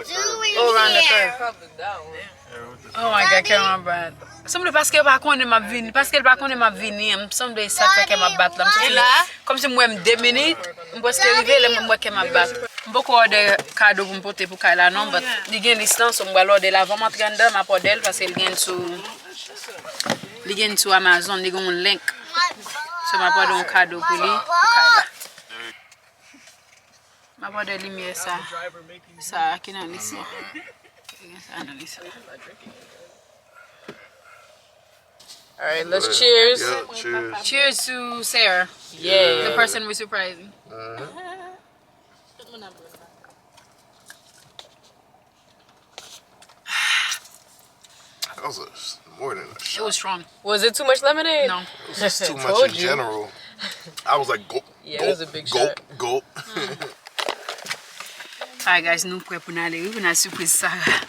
doing here? Oh, around the curve. Oh my God, kè m ap bat. Sanble paske l pa konnen m ap vini, paske l pa konnen m ap vini, m sanble sa k fè kè m ap bat la. M santi kòmsi m wè m de minit, m prèske rive, lè m wè kè m ap bat. M poko òdè kado pou m pote pou kay la non, but li gen lis lan, so m pral òdè l avan m antre anndan, m ap òdè l paske li gen sou, li gen sou Amazon, li gen yon link. So m ap òdè yon kado pou li, pou kay la. M ap òdè limyè sa. Sa a ki nan lis la. Ki gen sa nan lis la. Alright, let's cheers. Yeah, cheers. Cheers to Sarah. Yeah. The person we surprising. That was a, more than a shot. It was strong. Was it too much lemonade? No. It was just too much in general. I was like, gulp, yeah, it was a big shot. Gulp, gulp. Alright, guys, nou prè pou n ale, wi, pou n al sipriz Sarah.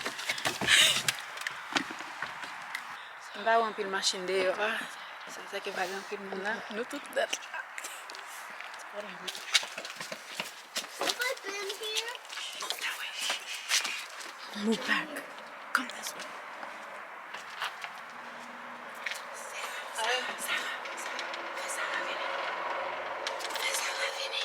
Pa gen anpil machin deyò a. Se sa ki pa gen anpil moun la. Nou tout nèt la. Move back. Come this way. Sarah, Sarah, Sarah, fè Sarah vini. Fè Sarah vini.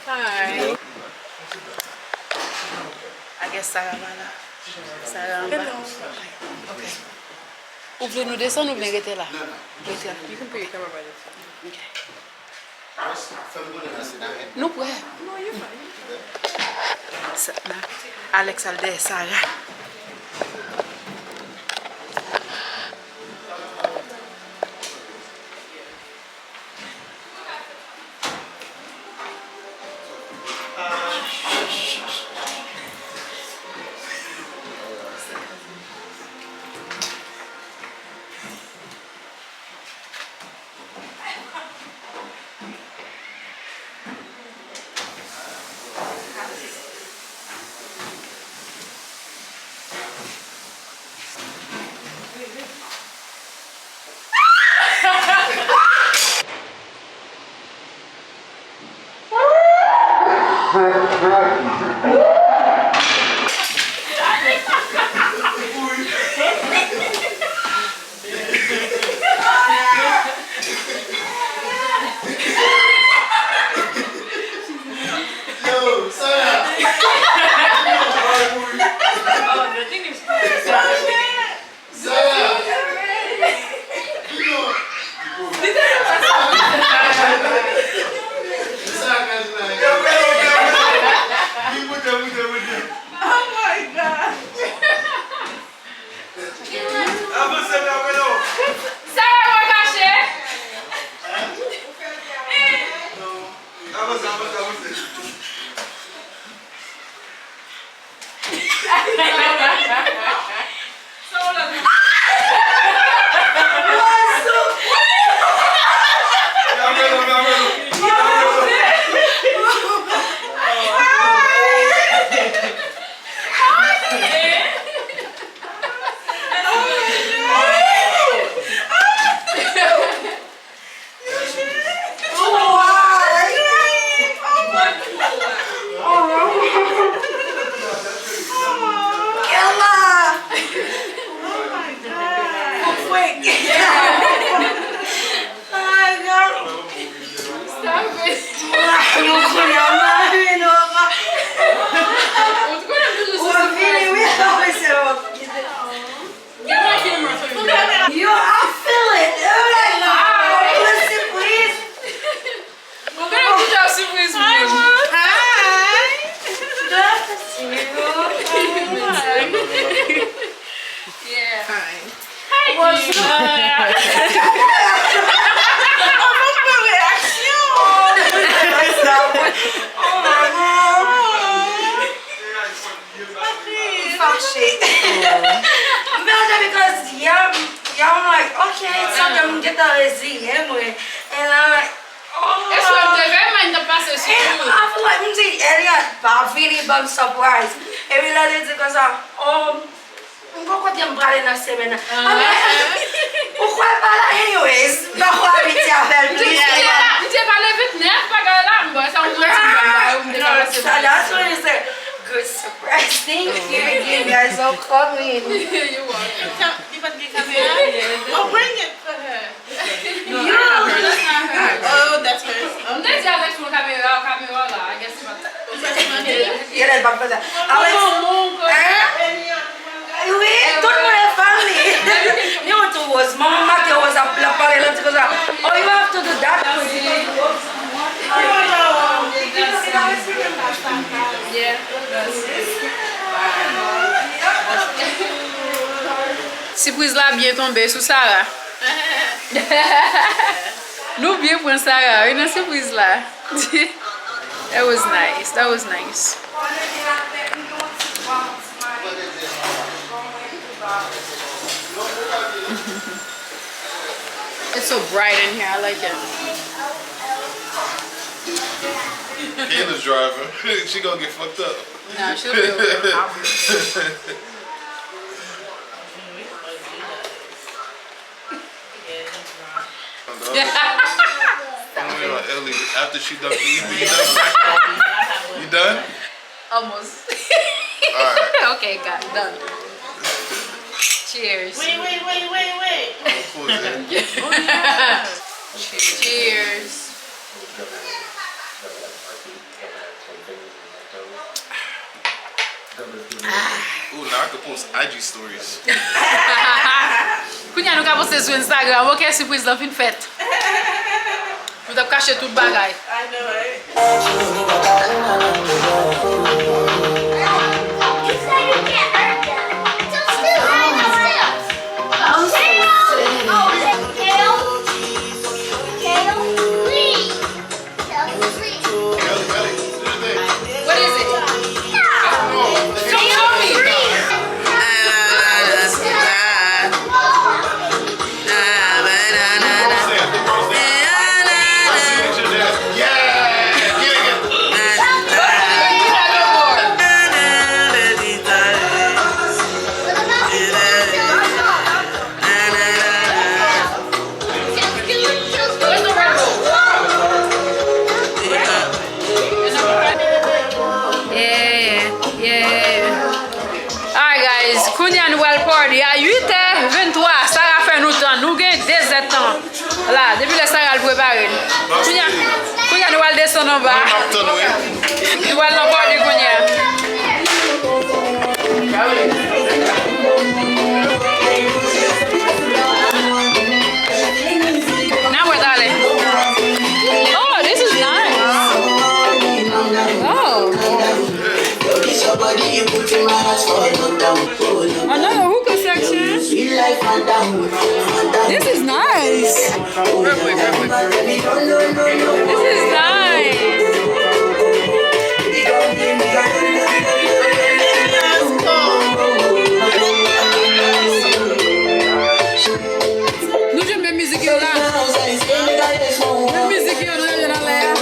Hi. I guess Sarah pa la. Sarah anba. Ok. Ou vle nou desann oubyen rete la? Rete la. You can put your camera by the side. Ok. Nou prè. Sa, na, Alex al dèyè Sarah. Yo, Sarah! Oh, the thing is, Sarah! Sarah! Vin non! Sarah ka jwe la. Vin, moute, moute, moute. Oh my God! Avanse, mwen, mwen, non. Sa yo kache. Avanse, avanse, avanse. Yo, I feel it. Oh my God. Mwen konnen ki jan sipriz moun. Hi. Glad to see you. Yeah. Hi. Hi, Diva. An nou pran reyaksyon. Oh my God. M fache. M fache because yeah, yeah, I'm like, okay, it's something, m gentan reziyen mwen. And I'm like, oh. E sou m te fè, mwen t ap pase sou ou. I feel like, m di, Elliot, pa vini ban m surprise. Epi lè li di konsa, oh, m poko di m prale nan semèn nan. Ah. Ou kwè l pa la anyways, m poko abitye avè l plis. M te pale vennèf bagay la, m bon, sa ou manti m pa ba ou, m te pale semèn. That's what he said. Good surprise. Thank you. You guys are coming. You're welcome. Li pa t gen kamera? Oh, bring it for her. Yo! Oh, that's hers. M te di Alex pran kamera, kamera la, I guess se pa t. Genlè l p ap fè sa. Alex, hein? Wi, tout moun e fanmi. Ni yon tou Rose. Manman make Rose ap, l ap pale, l ap di konsa, oh, you have to do that. Yeah. Sipriz la byen tonbe sou Sarah. Nou byen pran Sarah wi nan sipriz la. That was nice. That was nice. It's so bright in here. I like it. Kayla's driving. She gonna get fucked up. Nah, she'll be okay. I'll be okay. Ellie, after she done eating, you done? You done? Almost. Alright. Okay, God, done. Cheers. Wait, wait, wait, wait, wait. Of course, yeah. Cheers. Ooh, now I can post I G stories. Kounye a nou ka poste sou Instagram. Ok, sipriz lan fin fèt. Nou t ap kache tout bagay. I know, right? What is it? Don't tell me. Yeah, yeah. Alright guys, kounye a nou pral party a uit è venntwa. Sarah fè nou tan, nou gen de zèdtan la depi lè Sarah al prepare l. Kounye a, kounye a nou pral desann anba. Nou pral nan party kounye a. N a wè talè. Oh, this is nice. Oh. Another hookah section. This is nice. This is nice. Nou jwenn menm mizik yo la. Menm mizik yo nou jwenn anlè a.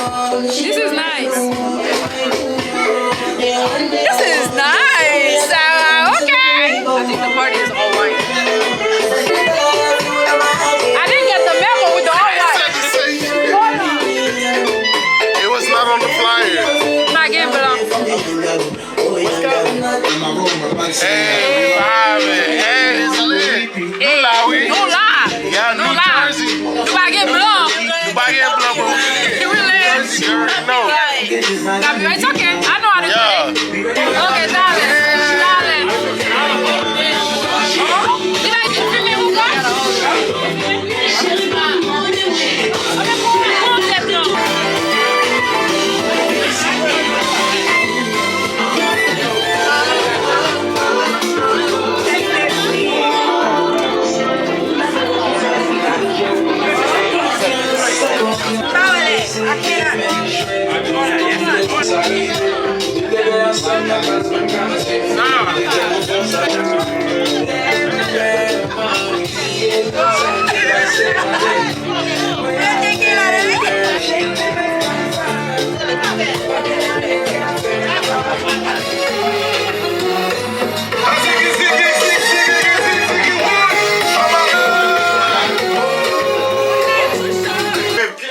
This is nice. This is nice, Sarah. Okay. I think the party is all white. I didn't get the memo with the all white. It was not on the flyer. Pa gen blan. Hey, we vibing. Hey, it's lit. Nou la, wi. Nou la. Yeah, New Jersey. Nou pa gen blan. Nou pa gen blan, but we lit. We lit. Jersey, you already know. Copyright, it's okay. I know how to do it. Yeah. Okay, talè. Talè. Li bay di filme ou ka?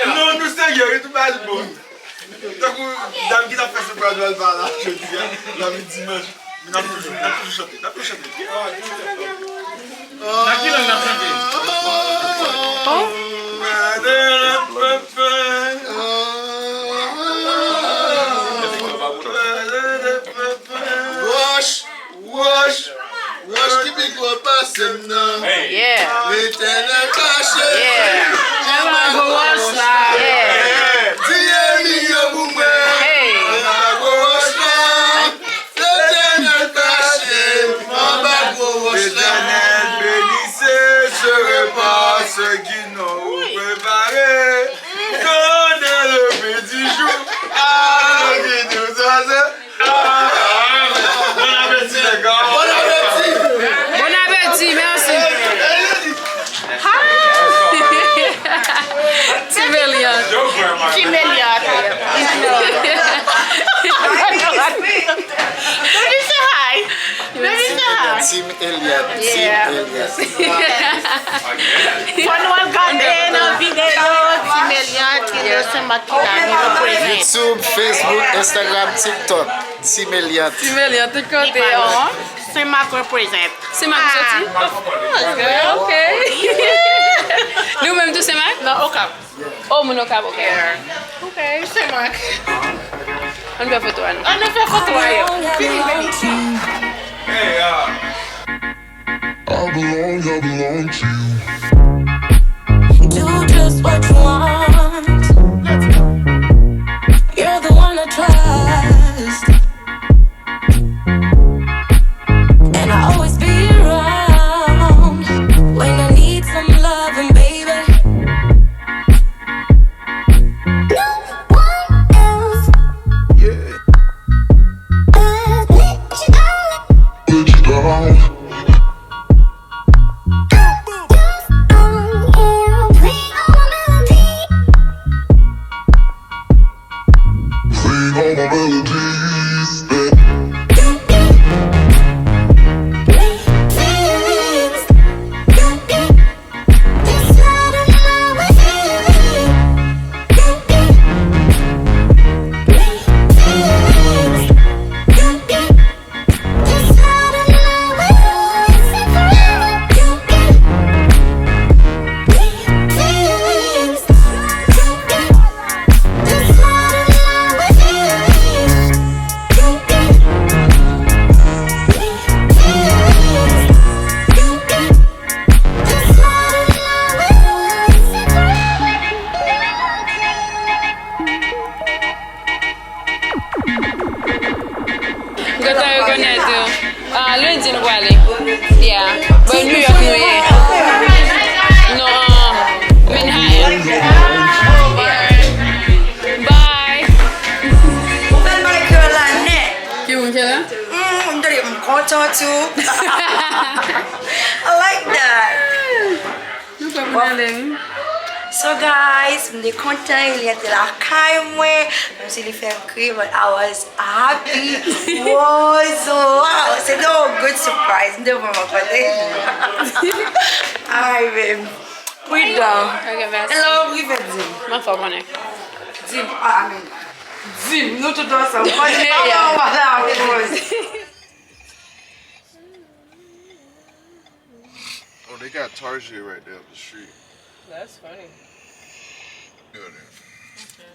Non, nou serye wi, tout bagay bon. Tankou dam ki t ap fè soprano Alpha la jodi a, la vin dimanch. Men n ap toujou, n ap toujou chante, n ap toujou chante. Nan ki lang n ap chante? Wòch, wòch, wòch ki pi gwo pase m nan. Yeah. Letènèl kache m Yeah. anba gwo wòch la. Yeah. Di enmi yo pou mwen. Hey. Anba gwo wòch la. Letènèl kache m anba gwo wòch la. Letènèl benisse ce repas qui nous prépare. Eliant, Team Eliant. Fò nou al gade nan videyo Team Eliant, Team Eliant, Team Eliant, Team Eliant. YouTube, Facebook, Instagram, TikTok, Team Eliant. Team Eliant, tout kote, an. Senmak represent. Senmak soti? Of course, girl. Ok. Nou menm tou Senmak? Non, Okap. Oh, moun Okap, ok. Ok. Senmak. Ann fè foto a nou. Ann fè foto a yo. Vini, vini. I belong, I belong to you. Do just what you want. You're the one I trust. And I always be around when I need some loving, baby. No one else. Yeah. But let you down. Let you down. Sing all my melodies. M kontan rekonèt ou. Ah, lendi nou prale. Yeah. But New York nou ye. Non, ah, Manhattan. Yeah. Bye. Ou fè m pale kreyòl la nèt. Ki moun ki la? Mm, m tande m kontan tou. I like that. Nou pran pou n ale, wi. So guys, m te kontan, li antre lakay mwen, menm si li fè m kriye, but I was happy. Was wow, se te yon good surprise, m te vrèman kontan. Alright, babe. Pridan. Ok, mèsi. Hello, rive di m. Mwen fò konnen. Di m, ah, I mean, di m, nou tout ansanm. Mwen di, pa mwen, mwen la, mwen. Oh, they got Tarjay right there up the street. That's funny. Building. Okay.